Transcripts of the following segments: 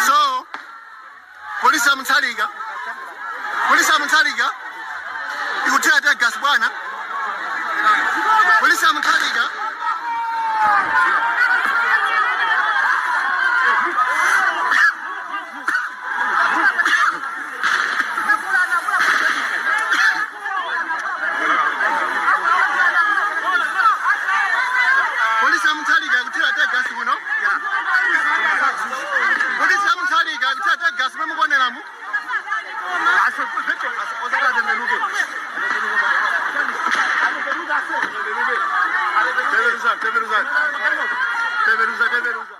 So, polisi ya Mutharika, polisi ya Mutharika ikuthira tear gas bwana. Polisi ya Mutharika. Polisi ya Mutharika ikuthira tear gas kuno. Polisi ya Mutharika ikuthira tear gas memukoneramu. Teveruza, teveruza. Teveruza, teveruza.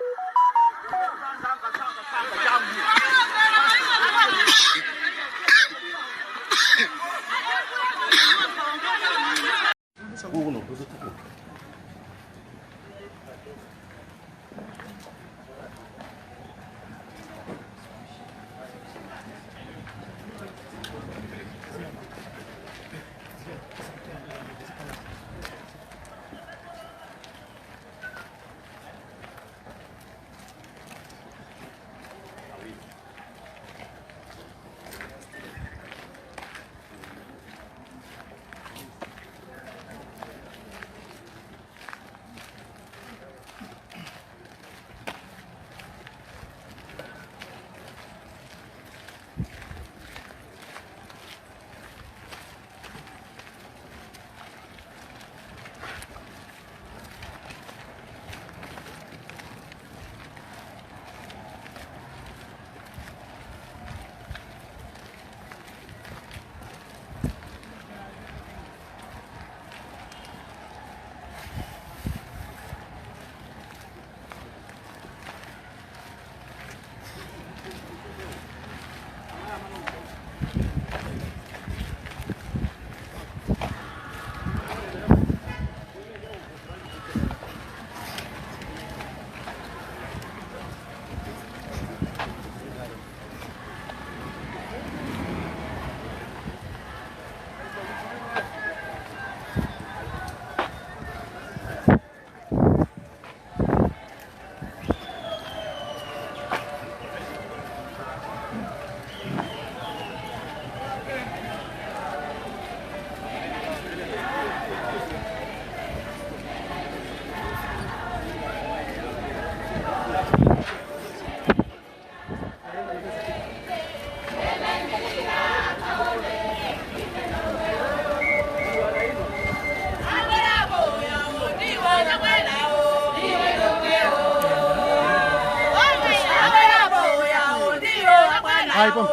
Hai, pom.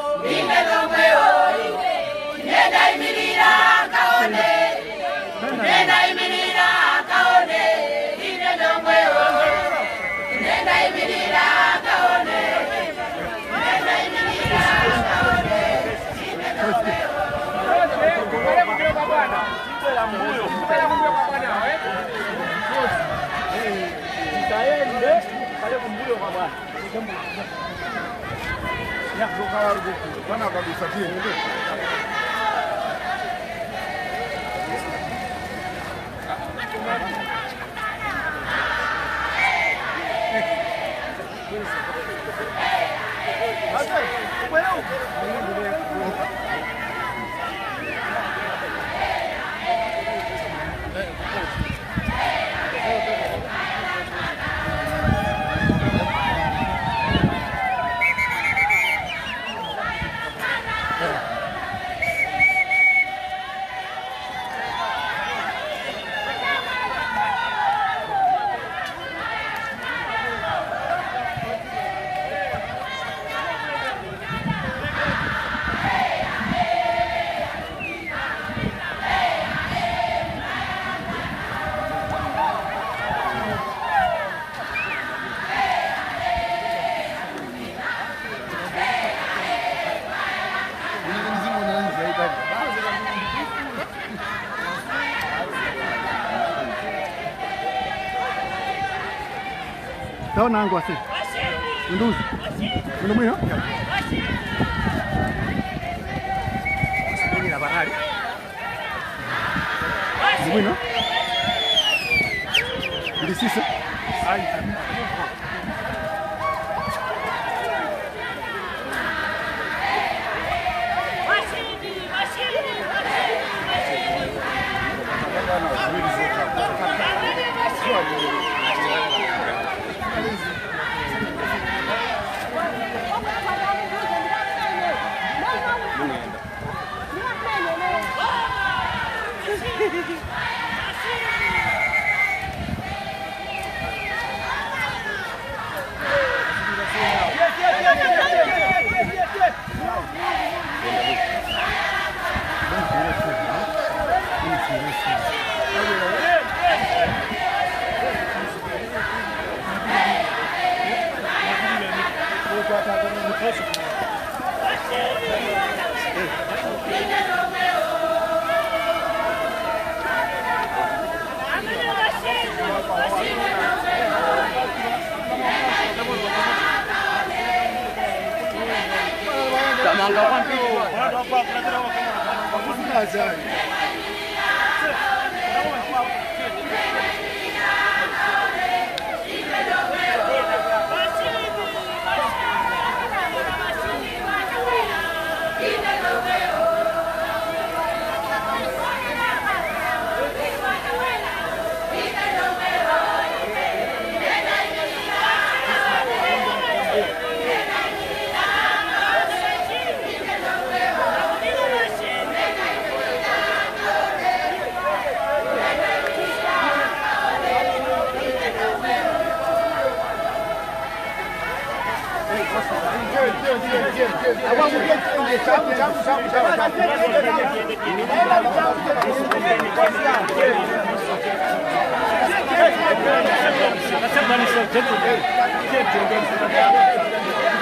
Taona angu ase. Nduzi. Ndio mwiyo? Ndio mwiyo? Ici, c'est.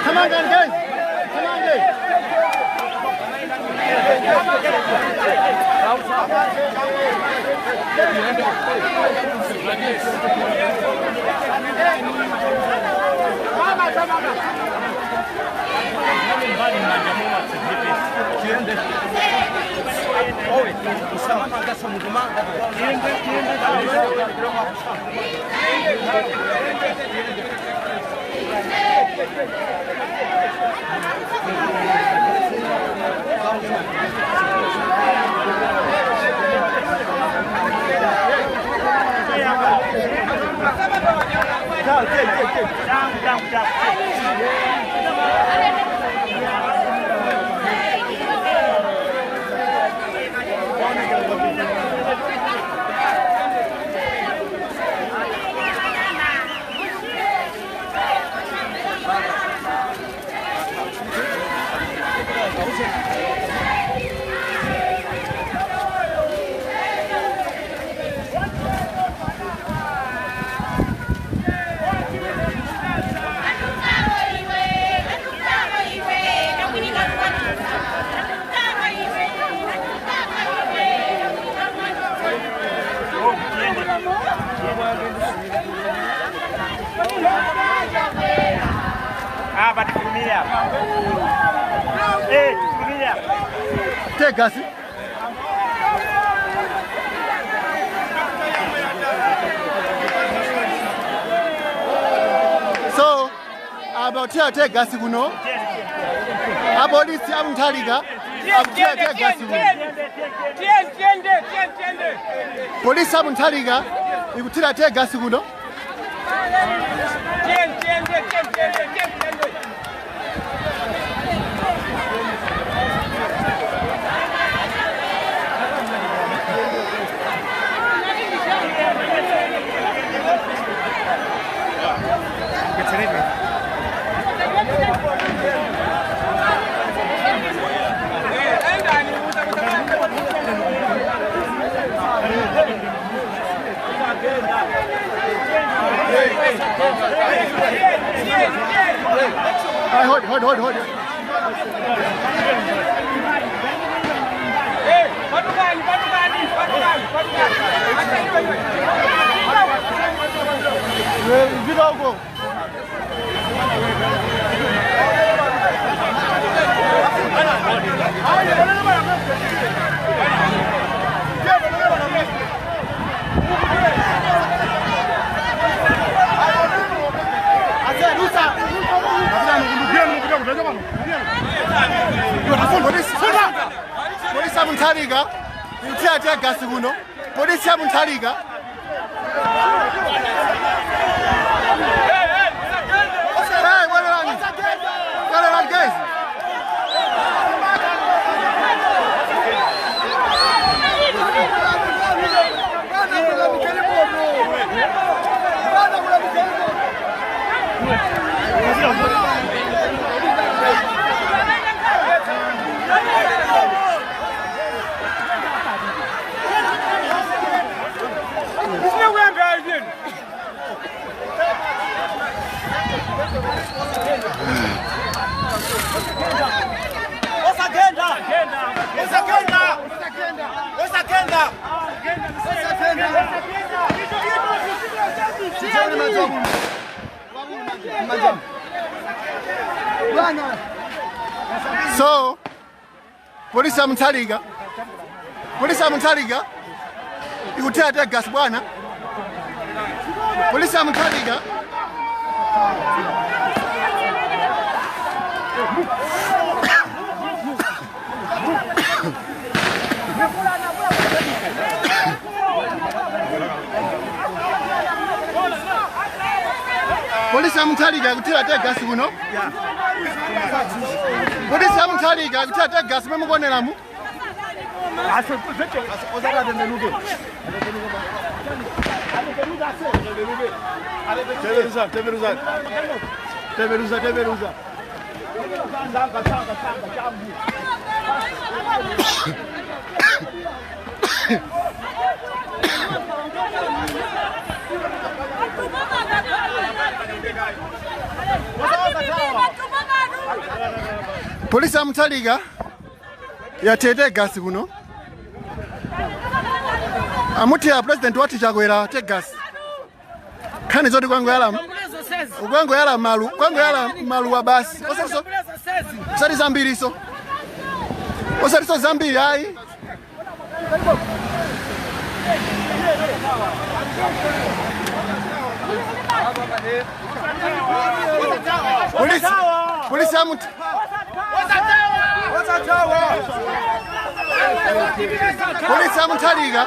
Come on, guys. Come on, guys. Take us. So, about here, take us, you know. About this, I'm Taliga. Police, I'm Taliga. You could take us, you know. Hold. Hey, Patukan. Go. Polisi ya Mutharika ikuthira tear gas kuno. Polisi ya Mutharika. Hey, what are guys? So, polisi ya Mutharika, polisi ya Mutharika ikuthira tear gas bwana. Polisi ya Mutharika polisi ya Mutharika ikuthira tear gas kuno. Polisi ya Mutharika ikuthira tear gas memukoneramu. Teberuza, teberuza. Polisi ya Mutharika yathira tear gas kuno. Amuthira president wati Chakwera tear gas. Khani zoti kwangoyala malu, kwangoyala maluwa basi. Osati zambiriso. Osatiso zambiri ayi. Polisi, polisi ya Polisi ya Mutharika.